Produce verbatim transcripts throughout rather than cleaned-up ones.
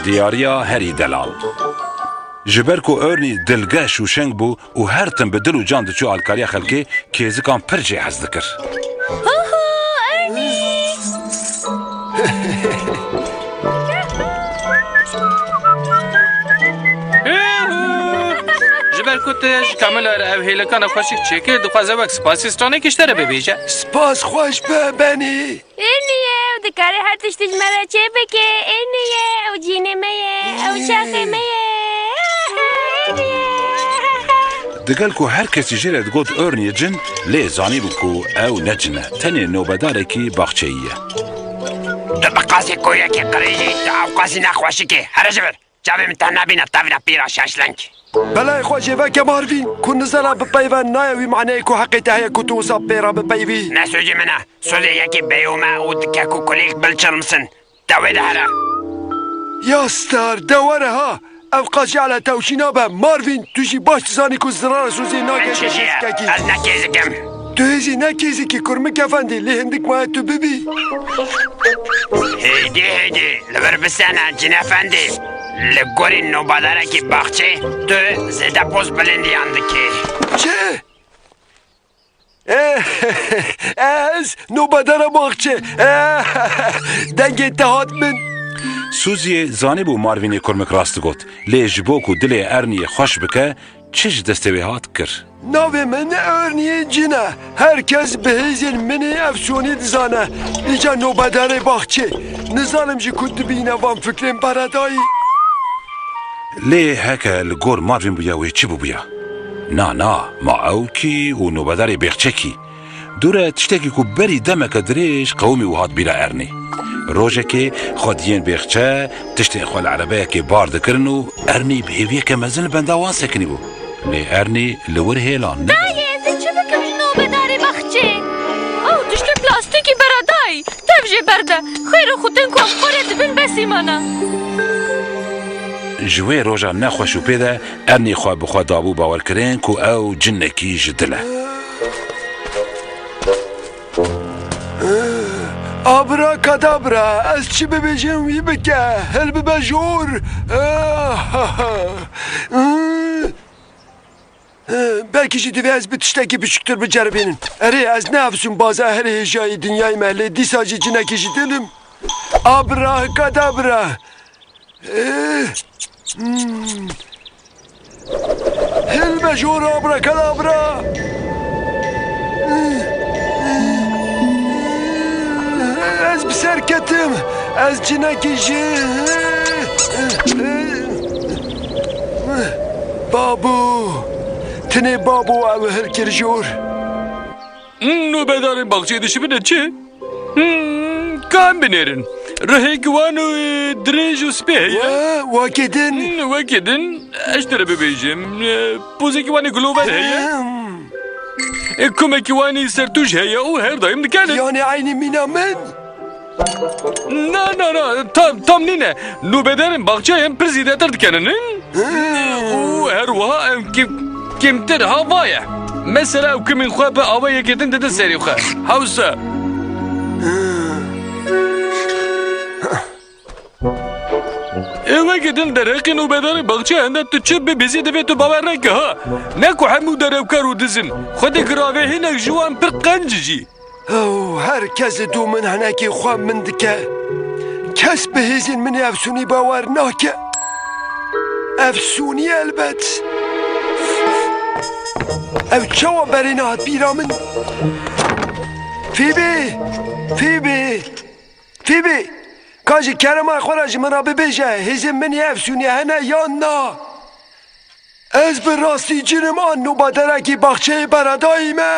Diyariya herî delal. Ji ber ku Ernie dilgeş û şeng bû û her tim bi dil û can diçû alkariya xelkê, kêzikan pir jê hez dikir. Ho ho, Ernie! Ji ber ku tu ji Camilla re ev hêlikana xweşik çêkir, dixwaze wek spasî stranekî ji te re bibêje. Spas xweş be, Benny. Ernie ye, ew dikare her tiştî ji me re çêbike. Ernie ye, ew cînê me ye, ew şaxê me ye. Ernie ye. Digel ku her kesî jê re digot Ernie cin, lê zanîbû ku ew ne cin e, tenê nobedarekî baxçeyî ye. Tu bi qasî koyekî qirêjî, tu ew qasî nexweşik î. Here ji vir. Çavê min te nebîne, tevî re pîra şeşleng. Belê xwe jê veke Marvin, ku nizana bipeyve nayê wî maneyê ku heqê te heye ku tu wisa pê re bipeyvî. Ne sûcê min e, sûcê yekî bêyome û di kek û kulîlk bilçilmisin. De wê de here. Ya star, de were ha. Ev qasî ele tewşî nabe. Marvin, tu jî baş dizanî ku zirara sûcê nagihîje kêzikekî. Ez ne kêzik im. Tu hêzî ne kêzikî, Kurmik Efendî, lê hindik maye tu bibî. Hêdî, hêdî, li vir bisene, Cin Efendî. Li gorî nobedarekî baxçê, tu zêde poz bilindiyan dikî. Çi? Ez nobedara baxçê. Dengê te hat min. Suzyê zanîbû Marvînê Kurmik rast digot, lê ji bo ku dilê Erniyê xweş bike, çi ji destê wê hat, kir. Navê min Erniyê Cin e. Her kes bi hêzên min ê efsûnî dizane. Îca nobedarê baxçê. Nizanim ji ku dibîne van fikrên beredayî. Lê heke li gor Marvin bûya wê çi bûbûya? Na, na, ma ew kî û nobedarê bêxçe kî? Dûre tiştekî ku berî demeke dirêj qewimî û hat bîra Ernî. Rojekê xwe diyên bêxçe, tiştên xwe li erebeyekê bar dikirin û Ernî bi hêviyeke mezin li benda wan sekinî bû. Lê Ernî li wir hêlan ne. Dayê, ez ê çi bikim ji nobedarê baxçê? Ew tiştê plastîkî beredayî. Tev jê berde. Xêr û xutin ku em xwe rê dibin besî mana. Ji wê roja nexweş û pê de Ernî xwe bi xwe dabû bawerkirin ku ew cinekî ji dil e. Abrakadabra, ez çi bibêjim wî bike, hilbibe jor. Belkî jî divê ez bi tiştekî biçûktir biceribînim. Erê, ez ne efsûnbaza herî hêjayî dinyayê me, lê dîsa jî cinekî ji dil im. Abrakadabra. Eh, hmm. Hilbe jor abrakadabra. Ez bi ser ketim. Ez cinekî ji... Babo. Tinê babo ew hilkir jor. Nobedarên baxçeyê dişibine çi? Hmm, ka em binêrin. Rihêk wan û, e, dirêj û spî heye. We, wekî din. Hmm, wekî din. Ez ji te re bibêjim. E, pozekî wan ê gulover heye. Hmm. E, kumekî wan ê sertûş heye û her daim dikenin. Yanî eynî mîna min? Na, na, na. Tam, tam nîne. Nobedarên baxçeyê em pir zêdetir dikenin. Û her wiha em kêm-, kêmtir ha va ye. Mesela ew kimên xwe bi awayekê din didin serê xwe. Hewsa. Ê wekî din derheqî nobedarê baxçe hende tu çi bibêzî divê tu bawer neke ha. Ne ku hemû derewkar û diz in. Xwedê giravê hinek ji wan pir qenc jî. Ew, her kes dû min hinekî xwe min dike. Kes bi hêzên min ê efsûnî bawer nake. Efsûnî elbet. Ew çawa berê nehat bîra min? Fîbî! Fîbî! Fîbî! Ka ji kerema xwe re ji min re bibêje, hêzên min ê efsûnî hene yan na? Ez bi rastî cin im an nobedarekî baxçeyê beredayî me?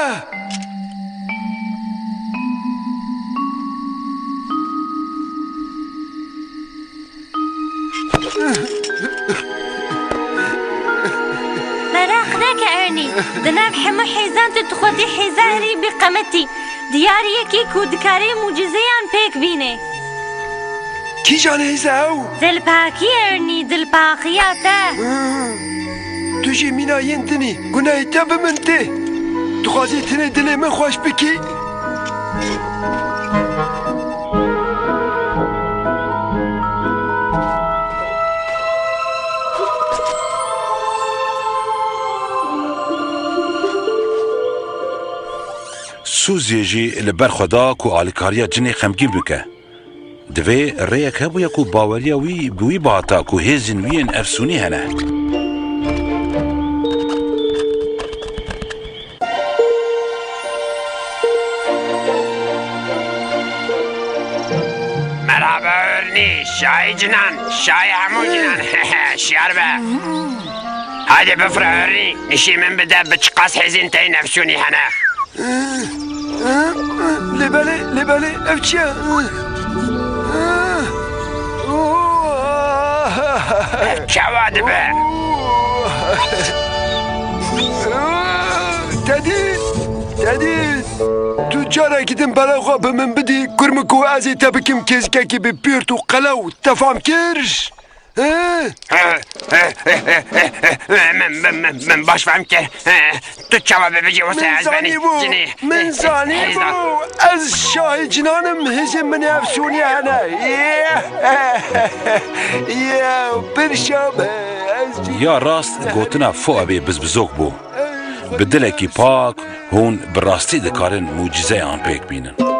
Meraq neke Ernie, di nav hemû hêzan tu dixwazî hêza herî bîqemetî. Diyariyekî ku dikarê mucizeyan pêk bîne. Kîjan hêz e ew? Dilpakî Ernie, dilpakiya te. Hmm. Tu jî mîna yên din î. Gunehê te bi min tê. Dixwazî tenê dilê min xweş bikî? Suziyê jî li ber xwe da ku alîkariya cinê xemgîn bike. Divê rêyek hebûya ku baweriya wî bi wî bihata ku hêzên wî yên efsûnî hene. Merhaba Örnî, şahê cinan, şahê hemû cinan. Şiyar be. Hadi bifire Örnî, nişî min bide bi çiqas hêzên te yên efsûnî hene. Lê belê, lê belê, ev çi ye? Ev çawa dibe? Tedî, Tedî, tu carekî din bela xwe bi min bidî, kurmiko, ez ê te bikim kêzikekî bi pîrt û qelew, te fam kir? He? Min, min, min, min baş fehm kir. Tu çawa bibêjî wisa ez benî? Min zanîbû, cinî. Min zanîbû. Ez şahê cinan im, hêzên min ê efsûnî hene. Ye, pir şa be. Ez cî- Ya rast gotina Foebê bizbizok bû. Bi dilekî pak hûn bi rastî dikarin mucîzeyan pêk bînin.